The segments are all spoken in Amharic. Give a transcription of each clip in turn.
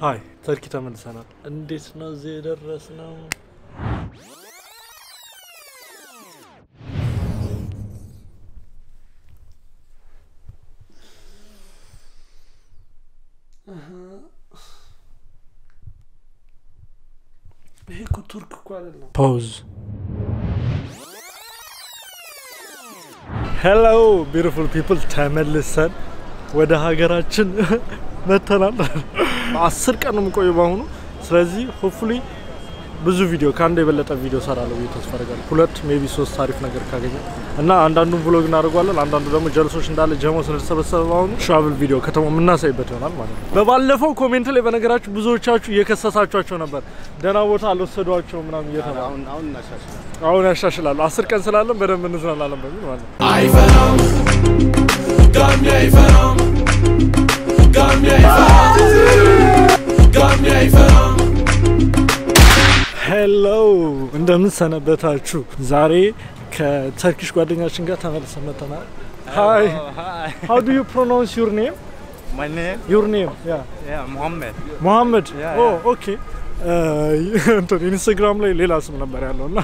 Hi፣ ተርኪ ተመልሰናል። እንዴት ነው እዚህ የደረስነው? ይሄ እኮ ቱርክ እኮ አይደለም። Pause። Hello beautiful people፣ ተመልሰን ወደ ሀገራችን መተናል። 10 ቀን ነው የምቆየው በአሁኑ። ስለዚህ hopefully ብዙ ቪዲዮ፣ ከአንድ የበለጠ ቪዲዮ ሰራለሁ ብዬ ተስፋ አደርጋለሁ። ሁለት፣ maybe ሶስት አሪፍ ነገር ካገኘ እና አንዳንዱን vlog እናደርገዋለን። አንዳንዱ ደግሞ ጀልሶች እንዳለ ጀሞ ስለተሰበሰበ በአሁኑ travel ቪዲዮ ከተማ የምናሳይበት ይሆናል ማለት ነው። በባለፈው comment ላይ በነገራችሁ ብዙዎቻችሁ እየከሰሳችኋቸው ነበር፣ ደህና ቦታ አልወሰዷቸው ምናምን እየተባለ። አሁን እናሻሽላለን። አሁን ያሻሽላሉ። 10 ቀን ስላለን በደንብ እንዝናናለን በሚል ማለት ነው። አይፈራም ጋሚ፣ አይፈራም ጋሚ፣ አይፈራም ጋሚ፣ አይፈራም። Hello፣ እንደምን ሰነበታችሁ? ዛሬ ከ Turkish ጓደኛችን ጋር ተመልሰን መጥተናል። Hi. Hi. How do you pronounce your name? My name? Your name, yeah. Yeah, Mohammed. መሐመድ። Yeah. Oh, okay። እንትን ኢንስታግራም ላይ ሌላ ስም ነበር ያለው እና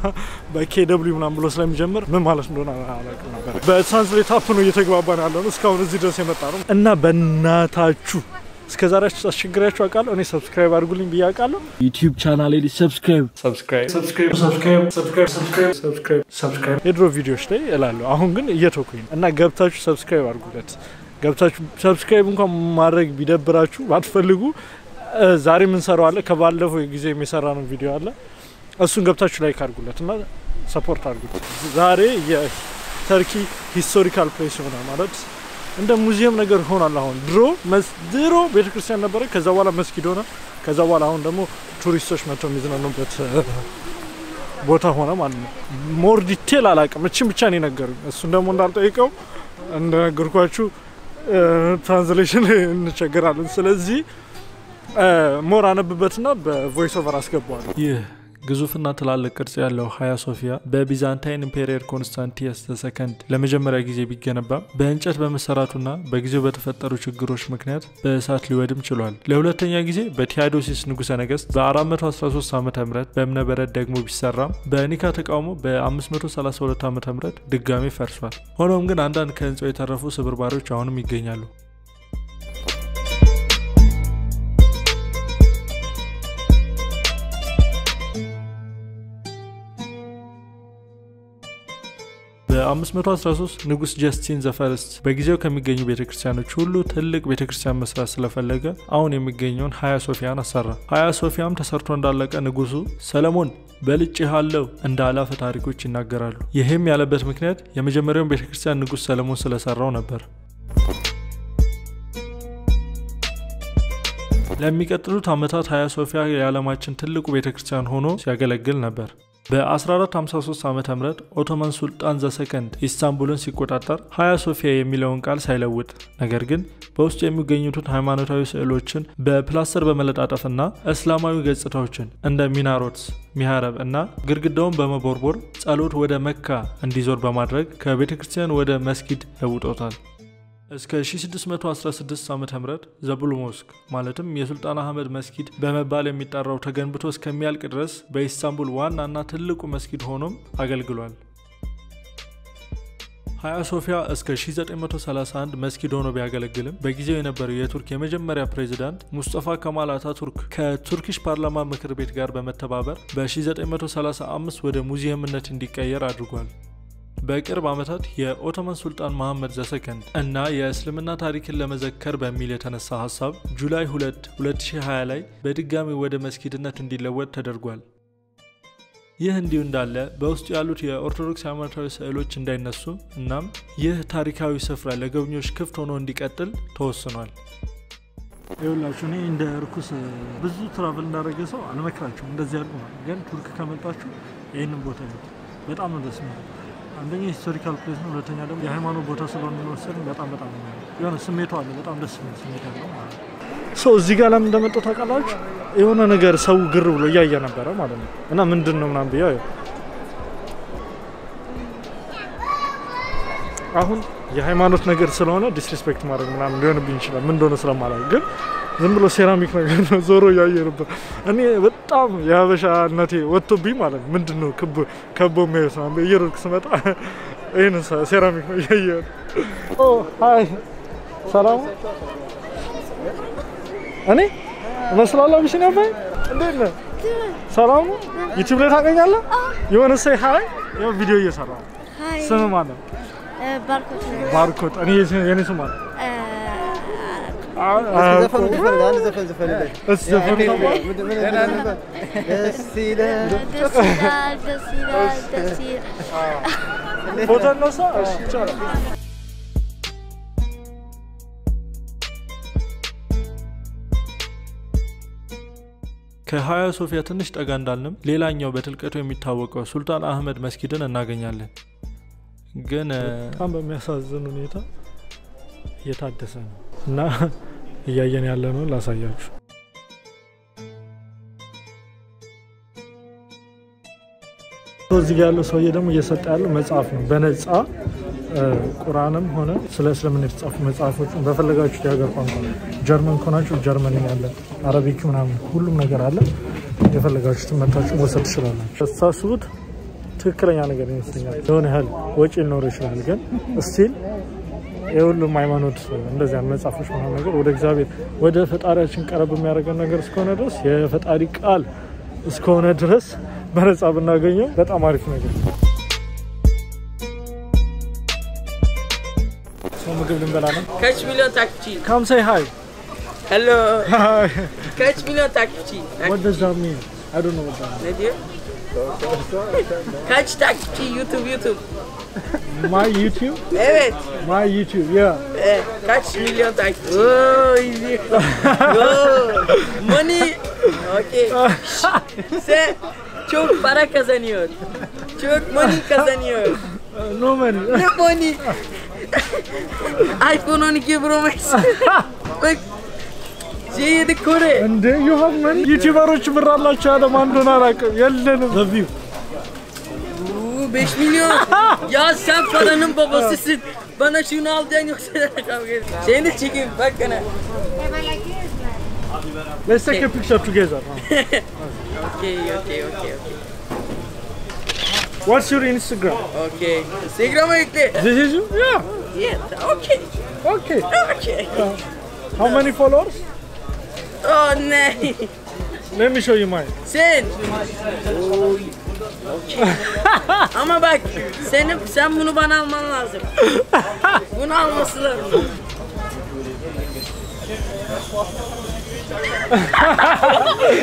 በ KW ምናምን ብሎ ስለሚጀምር ምን ማለት እንደሆነ አላውቅም ነበር። በ translate app ነው እየተግባባን ያለው ነው እስካሁን እዚህ ድረስ የመጣ ነው። እና በእናታችሁ እስከ ዛሬ አስቸግሪያችሁ አውቃለሁ። እኔ subscribe አድርጉልኝ ብዬ አውቃለሁ። ዩቲዩብ ቻናሌ subscribe, subscribe, subscribe, subscribe, subscribe, subscribe, subscribe, subscribe የድሮ ቪዲዮዎች ላይ እላለሁ። አሁን ግን እየተውኩኝ ነው። እና ገብታችሁ subscribe አድርጉለት። ገብታችሁ subscribe እንኳን ማድረግ ቢደብራችሁ ባትፈልጉ ዛሬ የምንሰራው አለ፣ ከባለፈው ጊዜ የሚሰራ ነው ቪዲዮ አለ። እሱን ገብታችሁ like አድርጉለት እና support አድርጉት። ዛሬ የተርኪ historical place ሆነ፣ ማለት እንደ ሙዚየም ነገር ሆኗል። አሁን ድሮ ቤተክርስቲያን ነበረ፣ ከዛ በኋላ መስጊድ ሆነ። ከዛ በኋላ አሁን ደግሞ ቱሪስቶች መጥተው የሚዝናኑበት ቦታ ሆነ ማለት ነው። More detail አላውቅም። እችን ብቻ ነው የነገሩኝ። እሱን ደግሞ እንዳልጠይቀው እንደነገርኳችሁ translation እንቸገራለን። ስለዚህ more አነብበትና በ voice over አስገባዋለሁ። ይህ ግዙፍና ትላልቅ ቅርጽ ያለው ሀያ ሶፊያ በ Byzantine Emperor ኮንስታንቲየስ ሰከንድ ለመጀመሪያ ጊዜ ቢገነባም በእንጨት በመሰራቱና በጊዜው በተፈጠሩ ችግሮች ምክንያት በእሳት ሊወድም ችሏል። ለሁለተኛ ጊዜ በቴዎዶሲስ ንጉሠ ነገሥት በ413 ዓ ም በእብነ በረድ ደግሞ ቢሰራም በኒካ ተቃውሞ በ532 ዓ ም ድጋሜ ፈርሷል። ሆኖም ግን አንዳንድ ከህንፃው የተረፉ ስብርባሪዎች አሁንም ይገኛሉ። በ513 ንጉስ ጀስቲን the First በጊዜው ከሚገኙ ቤተክርስቲያኖች ሁሉ ትልቅ ቤተክርስቲያን መስራት ስለፈለገ አሁን የሚገኘውን ሀያ ሶፊያን አሰራ። ሀያ ሶፊያም ተሰርቶ እንዳለቀ ንጉሱ "ሰለሞን በልጬሃለሁ" እንዳለ አፈ ታሪኮች ይናገራሉ። ይህም ያለበት ምክንያት የመጀመሪያውን ቤተክርስቲያን ንጉስ ሰለሞን ስለሰራው ነበር። ለሚቀጥሉት ዓመታት ሀያ ሶፊያ የዓለማችን ትልቁ ቤተክርስቲያን ሆኖ ሲያገለግል ነበር። በ1453 ዓ ም ኦቶማን ሱልጣን the Second ኢስታንቡልን ሲቆጣጠር ሀያ ሶፊያ የሚለውን ቃል ሳይለውጥ ነገር ግን በውስጡ የሚገኙትን ሃይማኖታዊ ስዕሎችን በፕላስተር በመለጣጠፍና እስላማዊ ገጽታዎችን እንደ minarets፣ ሚሃረብ እና ግድግዳውን በመቦርቦር ጸሎት ወደ መካ እንዲዞር በማድረግ ከቤተ ክርስቲያን ወደ መስጊድ ለውጦታል። እስከ 1616 ዓ ም the Blue Mosque ማለትም የሱልጣን አህመድ መስጊድ በመባል የሚጠራው ተገንብቶ እስከሚያልቅ ድረስ በኢስታንቡል ዋናና ትልቁ መስጊድ ሆኖም አገልግሏል። ሀያ ሶፊያ እስከ 1931 መስጊድ ሆኖ ቢያገለግልም በጊዜው የነበረው የቱርክ የመጀመሪያ ፕሬዚዳንት ሙስጠፋ ከማል አታቱርክ ከ Turkish ፓርላማ ምክር ቤት ጋር በመተባበር በ1935 ወደ ሙዚየምነት እንዲቀየር አድርጓል። በቅርብ ዓመታት የኦቶማን ሱልጣን መሐመድ the Second እና የእስልምና ታሪክን ለመዘከር በሚል የተነሳ ሀሳብ July 2 2020 ላይ በድጋሚ ወደ መስጊድነት እንዲለወጥ ተደርጓል። ይህ እንዲሁ እንዳለ በውስጡ ያሉት የኦርቶዶክስ ሃይማኖታዊ ስዕሎች እንዳይነሱ እናም ይህ ታሪካዊ ስፍራ ለጎብኚዎች ክፍት ሆኖ እንዲቀጥል ተወስኗል። ይኸውላችሁ፣ እኔ እንደ እርኩስ ብዙ travel እንዳደረገ ሰው አልመክራችሁም። እንደዚህ ያልኩ ነው። ግን ቱርክ ከመጣችሁ ይህንን ቦታ ይዩት። በጣም ነው ደስ የሚለው። አንደኛ historical place ነው፣ ሁለተኛ ደግሞ የሃይማኖት ቦታ ስለሆነ መሰለኝ በጣም በጣም ነው የሚያምረው። የሆነ ስሜቱ አለ፣ በጣም ደስ የሚል ስሜት አለው ማለት ነው። ሰው እዚህ ጋር ለምን እንደመጣሁ ታውቃላችሁ? የሆነ ነገር ሰው ግር ብሎ እያየ ነበረ ማለት ነው። እና ምንድን ነው ምናምን ብዬ አሁን የሃይማኖት ነገር ስለሆነ disrespect ማድረግ ምናምን ሊሆንብኝ ይችላል፣ ምን እንደሆነ ስለማላውቅ። ግን ዝም ብሎ ሴራሚክ ነገር ነው ዞሮ እያየ ነበር። እኔ በጣም የሀበሻነቴ ወጥቶብኝ ማለት ነው። ምንድን ነው ክብ ከቦ የሚያዩት ምናምን እየሮጥኩ ስመጣ ይህን ሴራሚክ ነው እያየ። Hi፣ ሰላም። እኔ እመስላለሁ አቢሲኒያ አባይ። እንዴት ነህ? ሰላም ነው? YouTube ላይ ታገኛለህ? የሆነ say hi። ያው ቪዲዮ እየሰራ ነው። Hi. ስም ማን ነው? ባርኮት ነው። ባርኮት። እኔ የኔ ስም ማን ነው? ዘፈኑ ዘፈን፣ አንድ ዘፈን ዘፈንለት። እስ ዘፈኑ ታውቀዋለህ? ደስ ይላል። ደስ ይላል፣ ደስ ይላል፣ ደስ ይላል። ፎቶ እነሳ? እሺ ይቻላል። ከሀያ ሶፊያ ትንሽ ጠጋ እንዳልንም ሌላኛው በትልቀቱ የሚታወቀው ሱልጣን አህመድ መስጊድን እናገኛለን። ግን በጣም በሚያሳዝን ሁኔታ እየታደሰ ነው እና እያየን ያለ ነው ላሳያችሁ። እዚህ ጋ ያለው ሰውዬ ደግሞ እየሰጠ ያለው መጽሐፍ ነው በነፃ። ቁርአንም ሆነ ስለ እስልምና የተጻፉ መጽሐፎችን በፈለጋችሁት የሀገር ቋንቋ፣ ጀርመን ከሆናችሁ ጀርመንኛ አለ፣ Arabic ምናምን ሁሉም ነገር አለ። የፈለጋችሁትን መታችሁ መውሰድ ትችላላችሁ። ስታስቡት ትክክለኛ ነገር ይመስለኛል። የሆነ ያህል ወጪ ሊኖር ይችላል፣ ግን still የሁሉም ሃይማኖት እንደዚያ መጽሐፎች ምናምን ነገር ወደ እግዚአብሔር ወደ ፈጣሪያችን ቀረብ የሚያደርገን ነገር እስከሆነ ድረስ፣ የፈጣሪ ቃል እስከሆነ ድረስ በነፃ ብናገኘው በጣም አሪፍ ነገር ነው። ሰው ምግብ ልንበላ ነው። Kaç milyon takipçi? Come say hi. Hello. Hi. Kaç milyon takipçi? What does that mean? I don't know what that means. Ne diyor? Kaç takipçi YouTube YouTube? My YouTube? Evet. My YouTube, yeah. Evet. Kaç milyon takipçi? Oo, izliyor. Oo, money. Okay. Sen çok para kazanıyor. Çok money kazanıyor. No money. Ne money? iPhone 12 Pro Max. Bak. J7 Kore. እንዴ you have money? YouTuber ኦች ብር አላቸው ያለ ማን እንደሆነ አላውቅም። የለንም። The view. Oo, 5 milyon. Ya sen paranın babasısın. Bana şunu al diyen yoksa kavga ederim. Seni de çekeyim bak bana. Let's take a picture together. Okay. What's your Instagram? Okay. Instagram'a yükle. This is you? Yeah. Yeah, okay. Okay. Okay. How many followers? Oh ne. Let me show you mine. Sen. Oy. Okay. Ama bak senin, sen bunu bana alman lazım. Bunu alması lazım.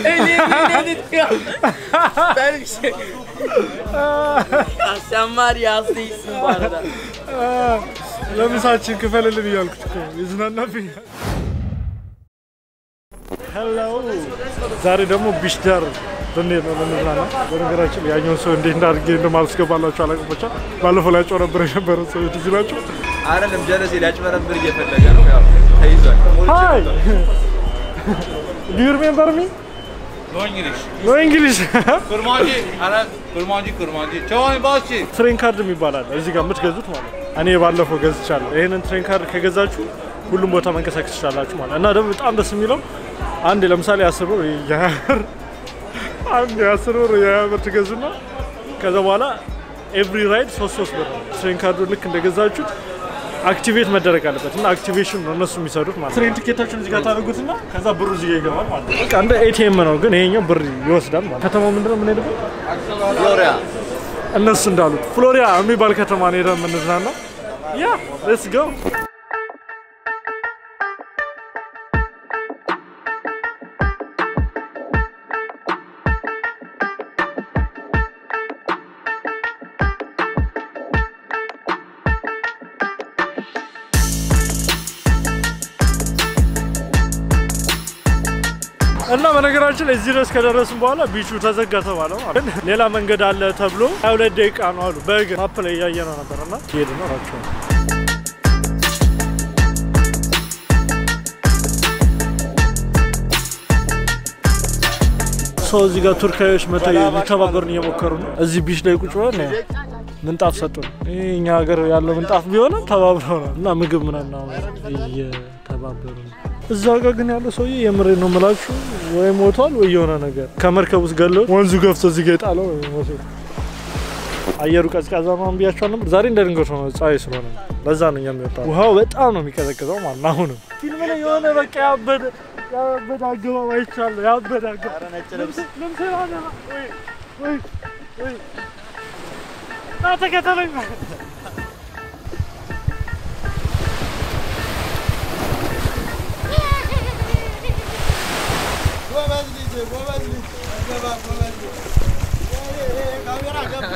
Öyle bir diyor. Ben bir şey. Ya sen var ya az değilsin bu arada. ለምሳችን ክፈልልን እያልኩት እኮ ነው። ይዝናናብኛል። Hello፣ ዛሬ ደግሞ beach ዳር ልንሄድ ነው ልንዝናና። በነገራችን ላይ ያኛውን ሰው እንዴት እንዳድርጌ እንደማልስገባላችሁ አላውቅም። ብቻ ባለፈው ላይ ነበር የነበረው ሰው ትዝ ይላችሁ? አይደለም፣ ጀለሴ ሊያጭበረብር እየፈለገ ነው። ያው ተይዟል። Hi, do you remember me? No English. No English. Kurmancı, Arap, Kurmancı, Kurmancı. Çoğun başı. Train card የሚባል አለ እዚህ ጋር የምትገዙት ማለት ነው። እኔ ባለፈው ገዝቻለሁ። ይህንን train card ከገዛችሁ ሁሉም ቦታ መንቀሳቀስ ትችላላችሁ ማለት ነው። እና ደግሞ በጣም ደስ የሚለው አንድ ለምሳሌ 10 ብር፣ የ20 ብር፣ አንድ የ10 ብር፣ የ20 ብር ትገዙና ከዛ በኋላ every ride ሶስት ሶስት ብር ነው። Train card ኡ ልክ እንደገዛችሁት activate መደረግ አለበት እና activation ነው እነሱ የሚሰሩት ማለት ነው። Train ቲኬታችሁን እዚህ ጋር ታደርጉትና ከዛ ብሩ እዚህ ጋር ይገባል ማለት ነው። በቃ እንደ ATM ነው፣ ግን ይሄኛው ብር ይወስዳል ማለት ነው። ከተማው ምንድነው የምንሄድበት? ፍሎሪያ። እነሱ እንዳሉት ፍሎሪያ የሚባል ከተማ ነው ሄደን የምንዝናናው። Yeah, let's go። እና በነገራችን ላይ እዚህ ድረስ ከደረስን በኋላ ቢቹ ተዘጋ ተባለ ማለት ነው። ሌላ መንገድ አለ ተብሎ 22 ደቂቃ ነው አሉ። በእግር map ላይ እያየ ነው ነበር እና እየሄድን ነው እላቸዋለሁ። ሰው እዚህ ጋር ቱርካዮች መተው ሊተባበሩን እየሞከሩ ነው። እዚህ beach ላይ ቁጭ ብለን ምንጣፍ ሰጡን። ይሄ እኛ ሀገር ያለው ምንጣፍ ቢሆንም ተባብረው ነው እና ምግብ ምናምን እየተባበሩ ነው። እዛ ጋር ግን ያለው ሰውዬ የምሬ ነው የምላችሁ ወይ ሞቷል ወይ የሆነ ነገር ከመርከብ ውስጥ ገሎ ወንዙ ገፍቶ እዚህ ጋር የጣለው ወይ ሞቶ። አየሩ ቀዝቃዛ ነው ብያችኋል ነበር። ዛሬ እንደ ድንገት ሆኖ ፀሐይ ስለሆነ ለዛ ነው እኛ የሚወጣው። ውሃው በጣም ነው የሚቀዘቅዘው ማለት ነው። አሁንም ፊልም ላይ የሆነ በቃ ያበደ ያበደ አገባብ አይቻለሁ። ያበደ አገባብ ወይ ወይ ወይ ና ተከተለኝ። ጎበዝ ልጅ፣ ጎበዝ ልጅ፣ ገባ ጎበዝ ልጅ። ካሜራ ገባ።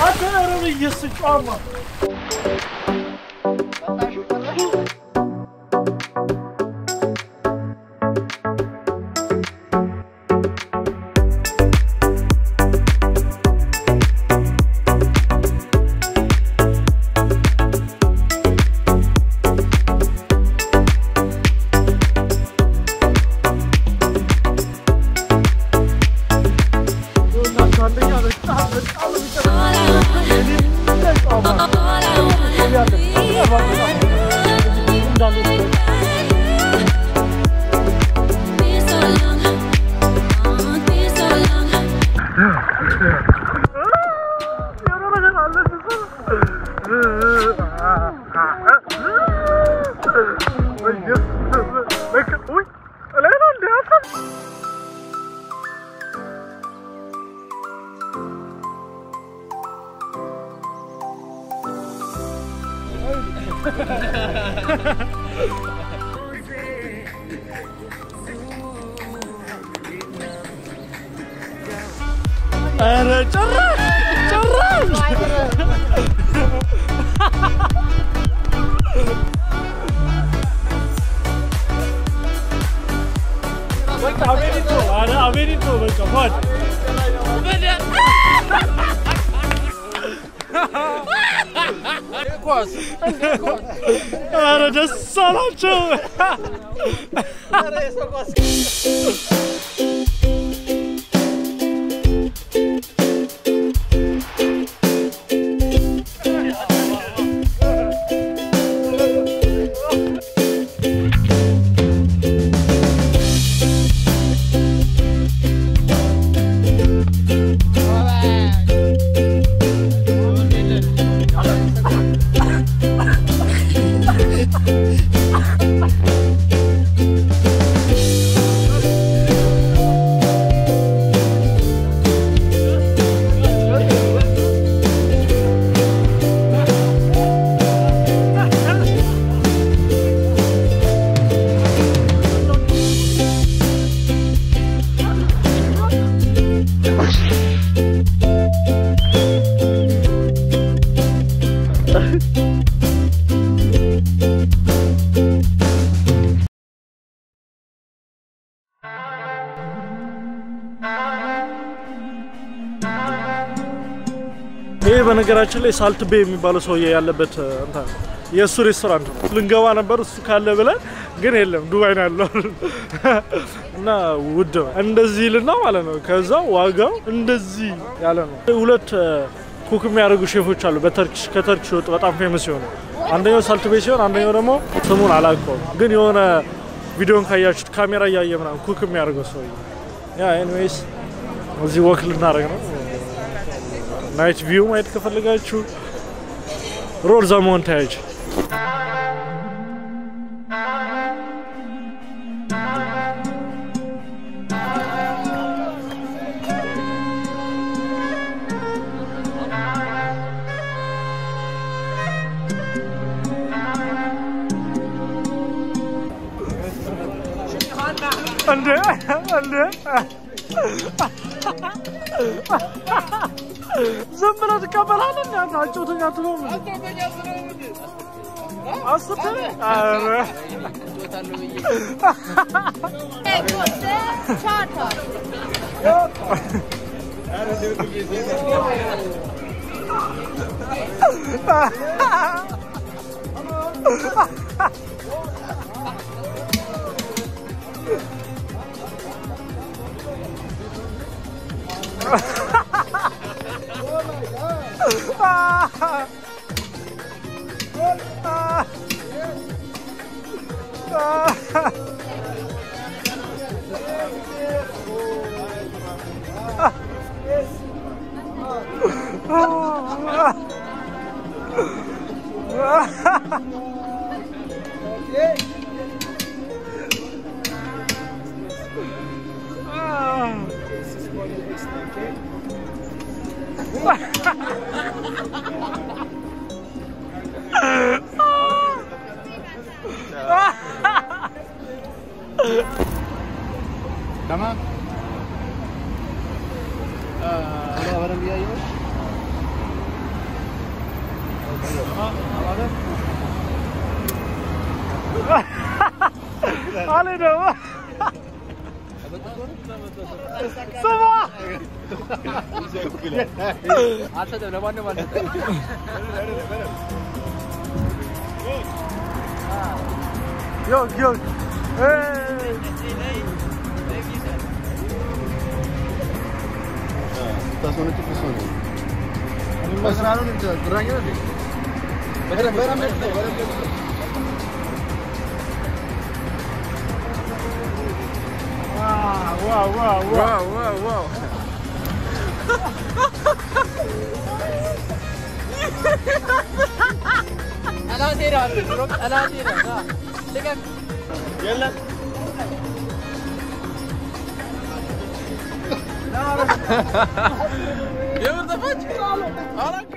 አንተ ኧረ በኢየሱስ ጫማ ኧረ ጭራሽ ጭራሽ በቃ አቤኒቶ ኧረ አቤኒቶ በቃ ፏድ ኧረ ደስ አላቸው። ይሄ በነገራችን ላይ ሳልት ቤይ የሚባለው ሰውዬ ያለበት እንትን የእሱ ሬስቶራንት ነው። ልንገባ ነበር እሱ ካለ ብለን ግን የለም ዱባይ ነው ያለው እና ውድ ነው። እንደዚህ ልና ማለት ነው። ከዛ ዋጋው እንደዚህ ያለ ነው። ሁለት cook የሚያደርጉ ሼፎች አሉ በ Turkish ከ Turkish ወጥ በጣም famous የሆኑ አንደኛው ሳልት ቤይ ሲሆን አንደኛው ደግሞ ስሙን አላውቀውም፣ ግን የሆነ ቪዲዮን ካያችሁት ካሜራ እያየ ምናምን cook የሚያደርገው ሰውዬ። Yeah anyways እዚህ walk ልናደርግ ነው። Night view ማየት ከፈለጋችሁ roll the montage። እንዴ እንዴ ዝም ብለህ ትቀበላለህ? እንደ አንተ አጫውተኛ አትለውም እንዴ? አስር ኧረ Tamam. Yok yok. Hey. Wow, wow, wow, wow, wow. የምር ጠፋች።